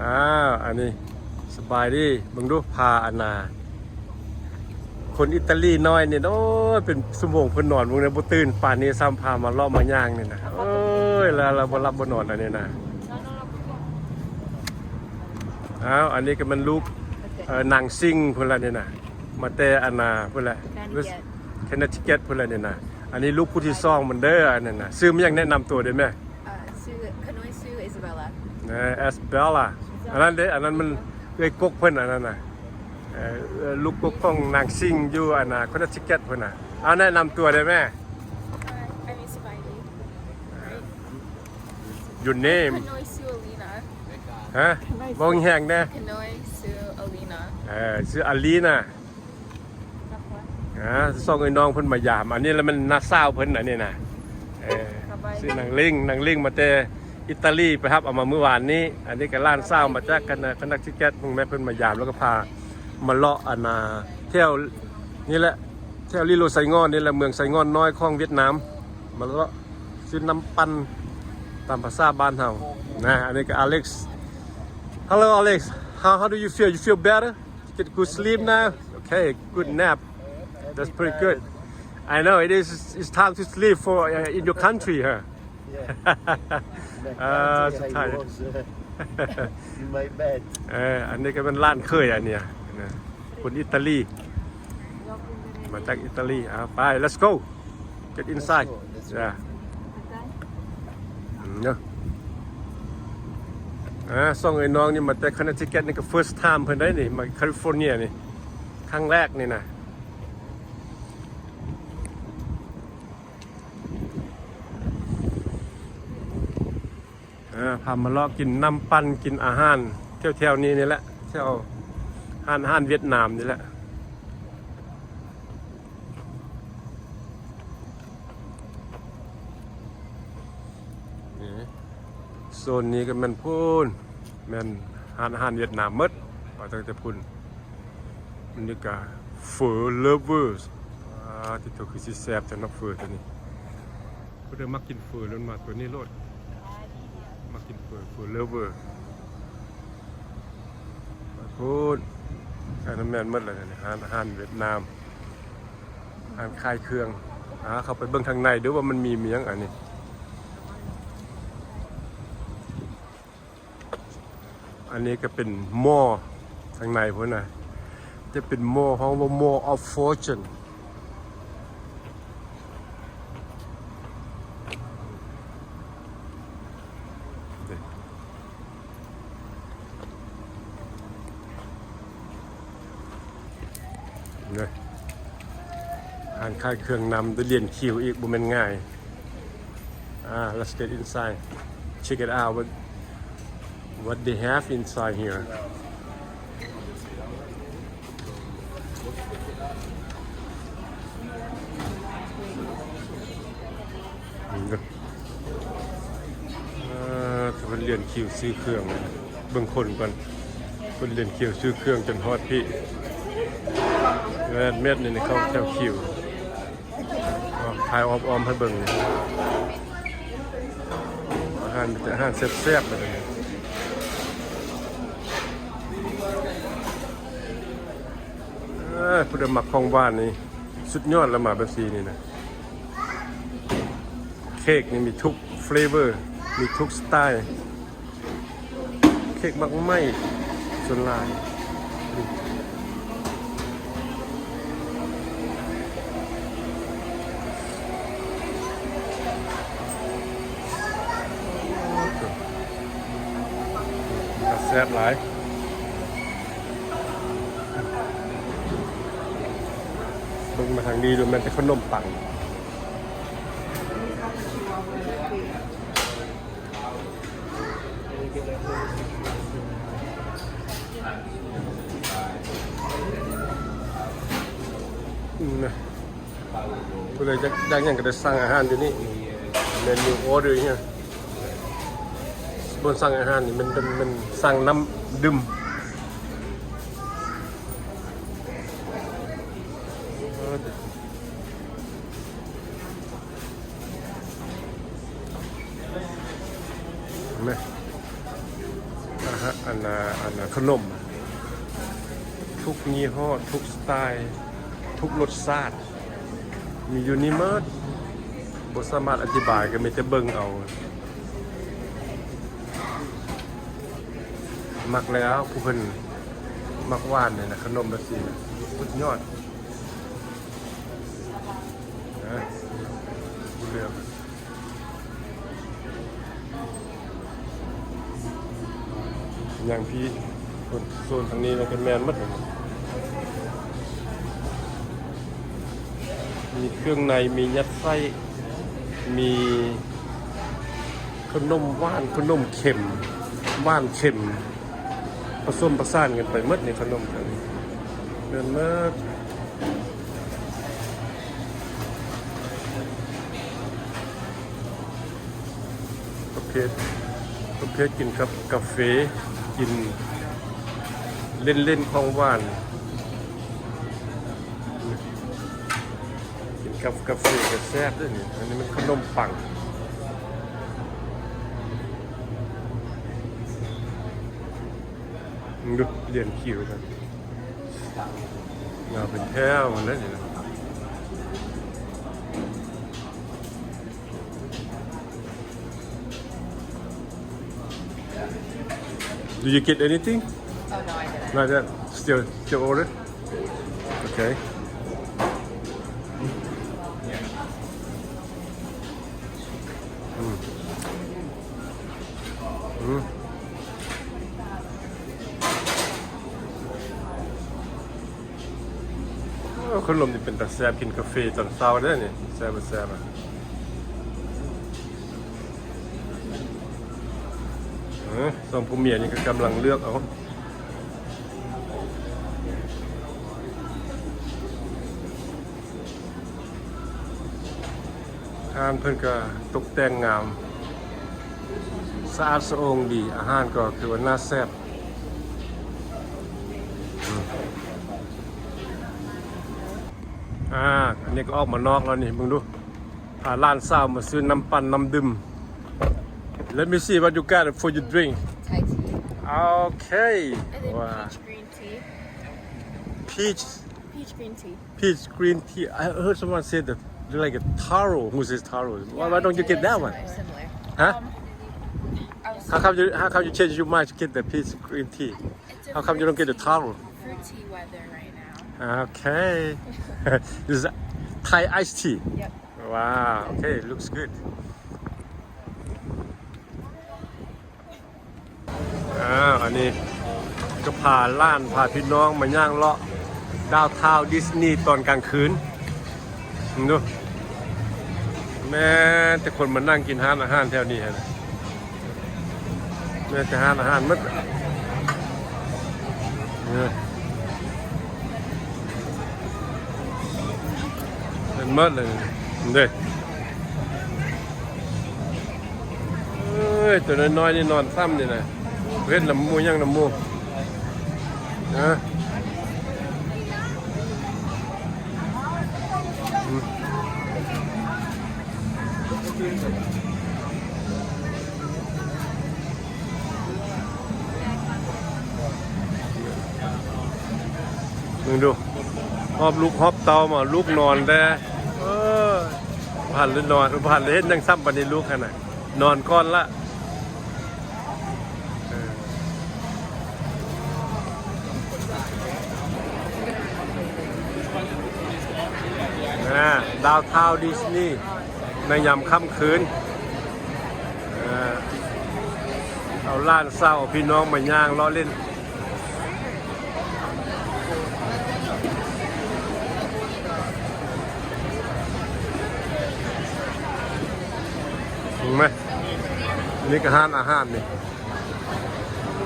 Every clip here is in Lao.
ອ້າວ ອັນນີ້ສະບາຍດີ. ເບິ່ງດູ ພາອັນນ່າ ຄົນອີຕາລີນ້ອຍນີ້ ໂອ້ຍ ເປັນຊົ່ວໂມງເພິ່ນນອນ ເບິ່ງແດ່ ບໍ່ຕື່ນປານນີ້ຊ້ຳ ພາມາເລາະມາຍ່າງນີ້ນະ. ໂອ້ຍ ລາວ ລາວບໍ່ຫຼັບບໍ່ນອນອັນນີ້ນະ. ອ້າວ ອັນນີ້ກໍແມ່ນລູກ ເອີ ນາງຊິງພຸ້ນລະນີ້ນະ ມາແຕ່ອັນນ່າພຸ້ນລະ Connecticut ພຸ້ນລະນີ້ນະ. ອັນນີ້ລູກຜູ້ທີສອງມັນເດີ ອັນນັ້ນນະ. ຊື່ມັນຫຍັງ ແນະນຳຕົວໄດ້ແມ? ເອີ ຊື່ ຂະນ້ອຍຊື່ Isabella ເອີ Isabella. ອັນນັ້ນເດ້ ອັນນັ້ນມັນເອື້ອຍກົກເພິ່ນ ອັນນັ້ນນະ. ເອີ ເອີ ລູກກົກຂອງນາງຊິງຢູ່ອັນນ່າ Connecticut ພຸ້ນນະ. ເອົາ ແນະນຳຕົວໄດ້ແມ? ສະບາຍດີ. Your name? ຂະນ້ອຍຊື່ Alina. ຮະ? ເວົ້າແຮງໆແດ່. ຂະນ້ອຍຊື່ Alina. ເອີ ຊື່ Alina. ອ່າ ສອງເອື້ອຍນ້ອງເພິ່ນມາຢາມ. ອັນນີ້ລະແມ່ນນ້າສາວເພິ່ນ ອັນນີ້ນະ. ເອີ ຊື່ນາງລິງ ນາງລິງມາແຕ່ອີຕາລີ ໄປຮັບເອົາມາມື້ວານນີ້. ອັນນີ້ກໍຫຼານສາວມາຈາກ Connecticut ພຸ້ນແມ່. ເພິ່ນມາຢາມ ແລ້ວກໍພາມາເລາະອັນນ່າ ແຖວນີ້ແຫຼະ ແຖວລີໂລໄຊງ່ອນນີ້ແຫຼະ ເມືອງໄຊງ່ອນນ້ອຍຂອງຫວຽດນາມ. ມາເລາະຊື້ນ້ຳປັ່ນຕາມພາສາບ້ານເຮົານະ. ອັນນີ້ກໍ Alex. Hello Alex, how how do you feel? You feel better? Get good sleep now? Okay, good nap. That's pretty good. I know it is, it's time to sleep for, uh, in your country, huh? Yeah. ເອີ ສຸດທ້າຍ ເອີ ອັນນີ້ກໍເປັນຫຼານເຂີຍ ອັນເນີ້ຍນະ ຄົນອີຕາລີ ມາຈາກອີຕາລີ. ອ່າ ໄປ let's go. Get inside. Yeah. ເນາະ ອ່າ ສອງເອື້ອຍນ້ອງນີ້ມາແຕ່ Connecticut ນີ້ກໍ first time ເພິ່ນໄດ໋ນີ້ ມາ California ນີ້ຄັ້ງແລກນີ້ນະ. ອ່າ ພາມາເລາະກິນນ້ຳປັ່ນ ກິນອາຫານແຖວໆນີ້ນີ້ແຫຼະ ແຖວຮ້ານອາຫານຫວຽດນາມນີ້ແຫຼະ. ນີ້ ໂຊນນີ້ກໍແມ່ນພຸ້ນ ແມ່ນຮ້ານອາຫານຫວຽດນາມໝົດ ມາຕັ້ງແຕ່ພຸ້ນ. ບັນຍາກາດ Pho lovers. ອ່າ ຕິໂຕ ຄືຊິແຊບແທ້ເນາະ ເຝີຕົວນີ້. ຜູ້ໃດມັກກິນເຝີ ລົງມາຕົວນີ້ໂລດ. ມັກກິນເຝີ Pho lover. ພຸ້ນ ອັນນັ້ນແມ່ນໝົດແລ້ວນີ້ ຮ້ານອາຫານຫວຽດນາມ ຮ້ານຂາຍເຄື່ອງ. ອ່າ ເຂົ້າໄປເບິ່ງທາງໃນເດີ້ ວ່າມັນມີ ມີຫຍັງອັນນີ້. ອັນນີ້ກໍເປັນມໍທາງໃນພຸ້ນນະ ຈະເປັນມໍ ເຮົາວ່າ Mall of Fortune. ເນາະ ຮ້ານຂາຍເຄື່ອງນຳ ໄດ້ລຽນຄິວອີກ ບໍ່ແມ່ນງ່າຍ. ອ່າ let's get inside, check it out, what what they have inside here. ເອີ ເພິ່ນລຽນຄິວຊື້ເຄື່ອງ ເບິ່ງຄົນກ່ອນ ເພິ່ນລຽນຄິວຊື້ເຄື່ອງຈົນຮອດພີ້ ແມ່ນໆ ນີ້ເຂົ້າແຖວຄິວ. ອ່າ ຖ່າຍອ້ອມໆໃຫ້ເບິ່ງນີ້ ອາຫານ ມີແຕ່ອາຫານແຊບໆ ເລີຍ. ເອີ ຜູ້ໃດມັກຂອງຫວານນີ້ ສຸດຍອດລະ ມາແບບຊີ້ນີ້ນະ. ເຄ້ກນີ້ມີທຸກເຟລເວີ ມີທຸກສະໄຕ. ເຄ້ກໝາກໄມ້ສ່ວນຫຼາຍ. ແຊບຫຼາຍ. ເບິ່ງມາທາງນີ້ດູ ແມ່ນແຕ່ຂະໜົມປັງ. ອືມ ນະ ຜູ້ໃດຢາກ ຢາກຫຍັງກໍໄດ້ສັ່ງອາຫານຢູ່ນີ້ menu order here. ບໍ່ສັ່ງອາຫານນີ້ ມັນ ມັນ ມັນສັ່ງນ້ຳດື່ມ. ເຫັນໄໝ? ອາຫານ ອັນນ່າ ອັນນ່າ ຂະໜົມ ທຸກຍີ່ຫໍ້ ທຸກສະໄຕ ທຸກລົດຊາດ ມີຢູ່ນີ້ໝົດ. ບໍ່ສາມາດອະທິບາຍ ກໍມີແຕ່ເບິ່ງເອົາ. ມັກແລ້ວ ຜູ້ເພິ່ນມັກຫວານນີ້ນະ ຂະໜົມແບບຊີ້ນະ ສຸດຍອດ. ນະ ເລືອກ ຢ່າງທີ່ໂຊນທາງນີ້ມັນກໍແມ່ນໝົດ ມີເຄື່ອງໃນ ມີຍັດໄສ້ ມີຂະໜົມຫວານ ຂະໜົມເຄັມ ຫວານເຄັມ ປະສົມປະສານກັນໄປໝົດໃນຂະໜົມ ແມ່ນໝົດ. ປະເພດ ປະເພດກິນກັບກາເຟ ກິນເລ່ນໆ ຂອງຫວານ ກິນກັບກາເຟກໍແຊບເດ້ນີ້. ອັນນີ້ມັນຂະໜົມປັງ ເບິ່ງດູ ລຽນຄິວກັນ ຍາວເປັນແຖວຫັ້ນແຫຼະນີ້ນະ. Do you get anything? Oh, no, I didn't. Not yet. Still, still order? Okay. ອືມ ອືມ. ໂອ້ ຂະໜົມນີ້ເປັນຕາແຊບ ກິນກາເຟຕອນເຊົ້າເດ້ນີ້ ແຊບບໍ່ແຊບອະ. ເອີ ສອງຜົວເມຍນີ້ກໍກຳລັງເລືອກເອົາ. ຮ້ານເພິ່ນກໍຕົກແຕ່ງງາມ ສະອາດສະໂອງດີ ອາຫານກໍຄືວ່າໜ້າແຊບ. ອືມ ອ່າ ອັນນີ້ກໍອອກມານອກແລ້ວນີ້ ເບິ່ງດູ ພາຫຼານສາວມາຊື້ນ້ຳປັ່ນນ້ຳດື່ມ. Let me see what you got for your drink. Thai tea. Okay. And then ວ້າ peach green tea. Peach. Peach green tea. Peach green tea. I heard someone said that, like, a taro. Who says taro? Why, why don't you get that one? Similar, similar. Huh? Um, I was How come you, how come you change your mind to get the peach green tea? How come you don't get the taro? Fruity weather right now. Okay. This is Thai iced tea. Yep. Wow. Okay, looks good. ອ້າວ ອັນນີ້ກໍພາຫຼານ ພາພີ່ນ້ອງມາຍ່າງເລາະດາວທາວດິສນີຕອນກາງຄືນ. ເບິ່ງດູ ແມ່ນແຕ່ຄົນມານັ່ງກິນຮ້ານອາຫານແຖວນີ້ຫັ້ນນະ ແມ່ນແຕ່ຮ້ານອາຫານໝົດ ເອີ ແມ່ນໝົດເລີຍເດ້. ເອີຍ ຕົວນ້ອຍໆ ນີ້ນອນຊ້ຳນີ້ນະ ເຮັດນຳໝູ່ ຫຍັງນຳໝູ່ ນະ. ອືມ ເບິ່ງດູ ຫອບລູກຫອບເຕົ້າມາ ລູກນອນແດ່ ເອີ ບໍ່ທັນໄດ້ນອນ ບໍ່ທັນໄດ້ເຮັດຫຍັງຊ້ຳ ປານນີ້ລູກຫັ້ນນະ ນອນກ່ອນລະ. ເອີ ນະ ດາວທາວດິສນີໃນຍາມຄ່ຳຄືນ ເອີ ເອົາຫຼານສາວ ເອົາພີ່ນ້ອງມາຍ່າງເລາະຫຼິ້ນ. ເຫັນໄໝ? ນີ້ກໍຮ້ານອາຫານນີ້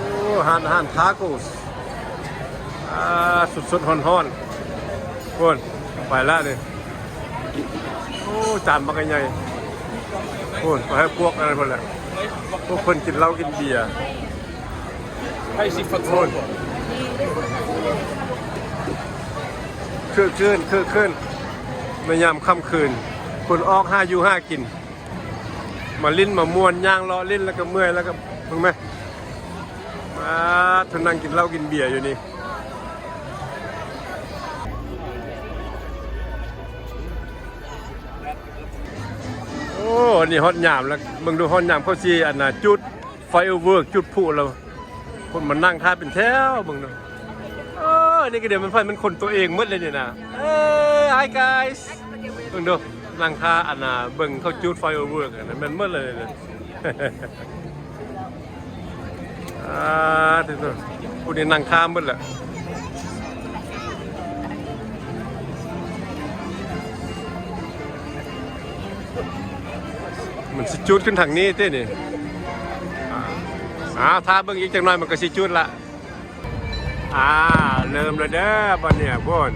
ໂອ້ ຮ້ານອາຫານທາໂກສ ອ່າ ສົດໆ ຮ້ອນໆ ພຸ້ນ ໄປແລ້ວນີ້ ໂອ້ ຈານບັກໃຫຍ່ ພຸ້ນ ໄປໃຫ້ພວກອັນນັ້ນພຸ້ນແຫຼະ ພວກເພິ່ນກິນເຫຼົ້າກິນເບຍ ພຸ້ນ ຄຶກຄື້ນ ຄຶກຄື້ນ ໃນຍາມຄ່ຳຄືນ ຄົນອອກຫາຢູ່ຫາກິນ ມາຫຼິ້ນມາມ່ວນ ຍ່າງເລາະຫຼິ້ນ ແລ້ວກໍເມື່ອຍ ແລ້ວກໍ ເບິ່ງແມ ເ ປາດ ເພິ່ນນັ່ງກິນເຫຼົ້າກິນເບຍຢູ່ນີ້. ໂອ້ ອັນນີ້ຮອດຍາມແລ້ວ ເບິ່ງດູ ຮອດຍາມເຂົາຊິ ອັນນ່າ ຈຸດໄຟເວີກ ຈຸດພລຸແລ້ວ ຄົນມານັ່ງຖ້າເປັນແຖວ ເບິ່ງດູ. ເອີ ນີ້ກໍດຽວມັນ ໄຟມັນຄົນຕົວເອງໝົດເລີຍນີ້ນະ. ເອີ Hi guys ເບິ່ງດູ ນັ່ງຖ້າ ອັນນ່າ ເບິ່ງເຂົາຈຸດໄຟເວີກ ອັນນັ້ນແມ່ນໝົດເລີຍນີ້. ອ່າ ທີ່ສຸດ ຜູ້ນີ້ນັ່ງຖ້າໝົດແລ້ວ ມັນຊິຈຸດຂຶ້ນທາງນີ້ຕິນີ້. ອ່າ ຖ້າເບິ່ງອີກຈັກໜ້ອຍມັນກໍຊິຈຸດລະ. ອ່າ ເລີ່ມແລ້ວເດີ ບັດນີ້ພຸ້ນ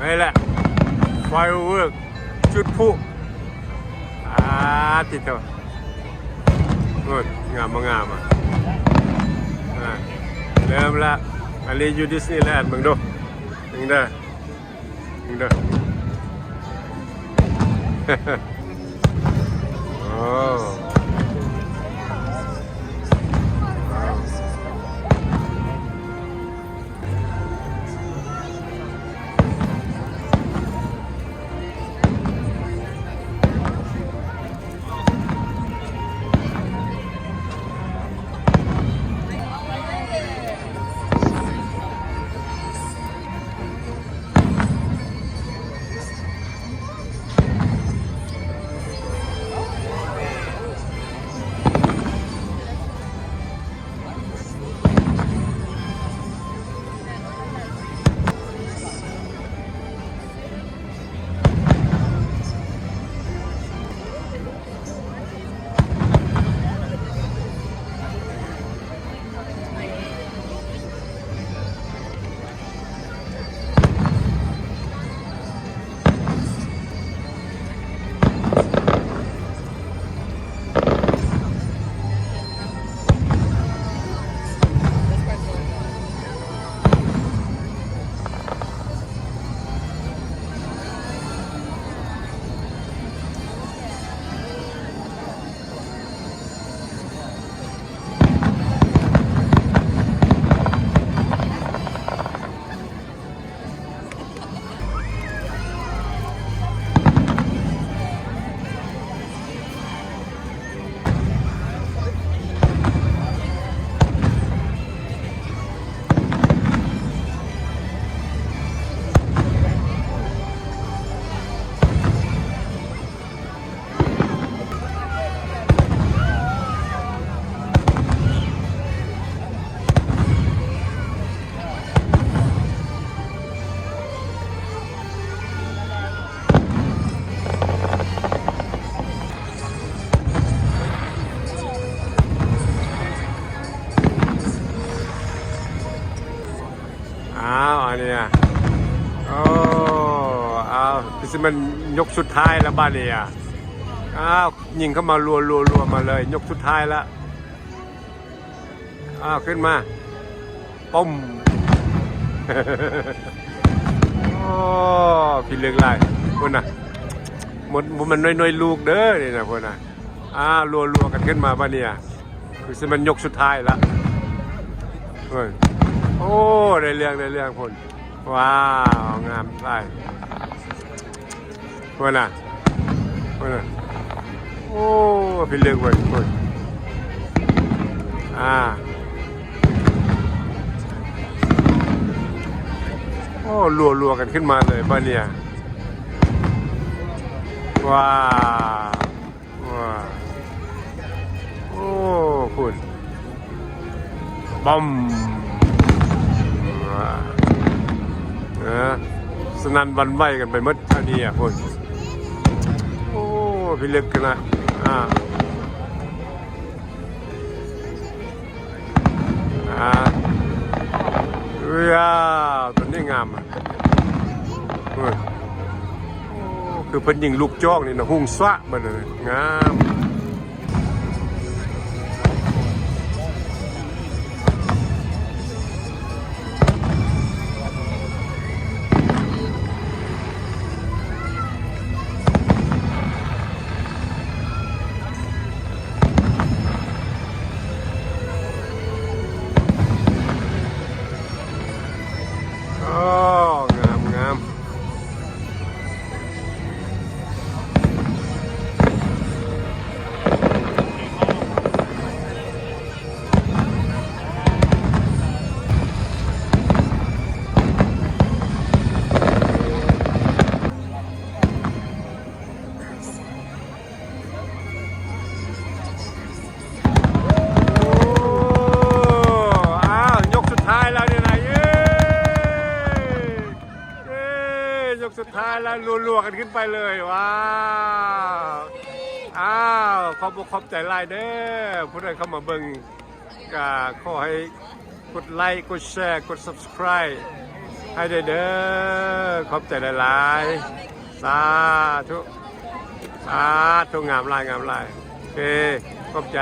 ນີ້ແຫຼະ ໄຟເວີກ ຈຸດພລຸ. ອ່າ ຕິດໂຕ ໂອ້ຍ ງາມບໍ່ງາມອະ. ອ່າ ເລີ່ມລະ ອັນນີ້ຢູ່ດິສນີແລນ ເບິ່ງດູ ເບິ່ງເດີ ເບິ່ງເດີ. ໂອ້. ອ້າວ ອັນນີ້ນະ ໂອ້ ອ້າວ ຄືຊິແມ່ນຍົກສຸດທ້າຍແລ້ວບາດນີ້ອະ. ອ້າວ ຍິງເຂົ້າມາ ລົວໆໆ ມາເລີຍ ຍົກສຸດທ້າຍລະ. ອ້າວ ຂຶ້ນມາ ປຶ້ມ. ໂອ້ ພິລຶກຫຼາຍ ພຸ້ນນະ ໝົດ ບໍ່ແມ່ນໜ່ວຍໆລູກເດີນີ້ນະ ພຸ້ນນະ. ອ້າວ ລົວໆກັນຂຶ້ນມາບາດນີ້ອະ ຄືຊິແມ່ນຍົກສຸດທ້າຍລະ. ໂອ້ຍ ໂອ້ ໄດ້ເລື່ອງ ໄດ້ເລື່ອງພຸ້ນ. ວ້າວ ງາມຫຼາຍ ພຸ້ນນະ ພຸ້ນນະ. ໂອ້ ພິລຶກເວີຍ ພຸ້ນ ອ່າ. ໂອ້ ລົວໆກັນຂຶ້ນມາເລີຍບາດນີ້. ວ້າວ ວ້າວ ໂອ້ ພຸ້ນ ບອມ ເອີ ສະໜັ່ນຫວັ່ນໄຫວກັນໄປໝົດແຖວນີ້ອະ ພຸ້ນ. ໂອ້ ພິລຶກຂະໜາດ ອ່າ. ອ່າ ວ້າວ ຕົວນີ້ງາມ ເອີ ໂອ້ ຄືເພິ່ນຍິງລູກຈອກນີ້ນະ ຮຸ່ງຊວະເບິດເລີຍ ງາມ. ທ້າຍແລ້ວ ລົວໆກັນຂຶ້ນໄປເລີຍ. ວ້າວ ອ້າວ ຂອບອົກຂອບໃຈຫຼາຍເດີ້ ຜູ້ໃດເຂົ້າມາເບິ່ງ ກະຂໍໃຫ້ກົດໄລ ກົດແຊ ກົດ Subscribe ໃຫ້ໄດ້ເດີ້. ຂອບໃຈຫຼາຍໆ ສາທຸ ສາທຸ. ງາມຫຼາຍ ງາມຫຼາຍ. ໂອເຄ ຂອບໃຈ.